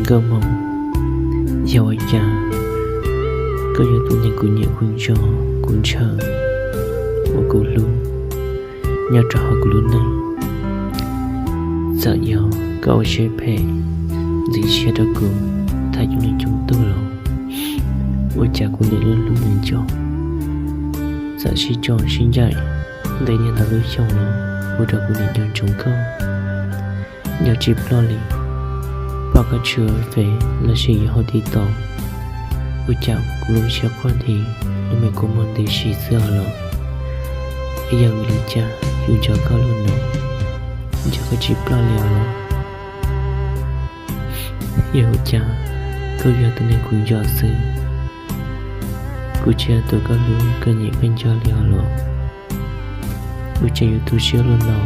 Koj mus, yog ua cas koj yog tus neeg kuv nyiam kuv nco kuv ntshaw uas kuv hlub nyob rau hauv kuv lub neej? Txawm yog koj ua siab phem ntxiv siab rau kuv thaj coob leej coob tug los, ua cas kuv niam lub hlub nco txawm sib tso sib ncaim ntawm niaj ntau lub xyoo no ua rau kuv niam nco ntsoov koj, nco tsis ploj li. Pom koj tshwm fev los sis yuav hauv TikTok, ua cas kuv lub siab quaj nthi, lub me kua muag ntws si xwb os los. Es yog vim li cas yus nco koj li no, nco koj tsis ploj li os los? Yog ua cas koj yog tus neeg kuv nco xwb, kuv tsis yog tus koj hlub koj nyiam koj nco li os los? Ua cas yuav tu siab luaj no,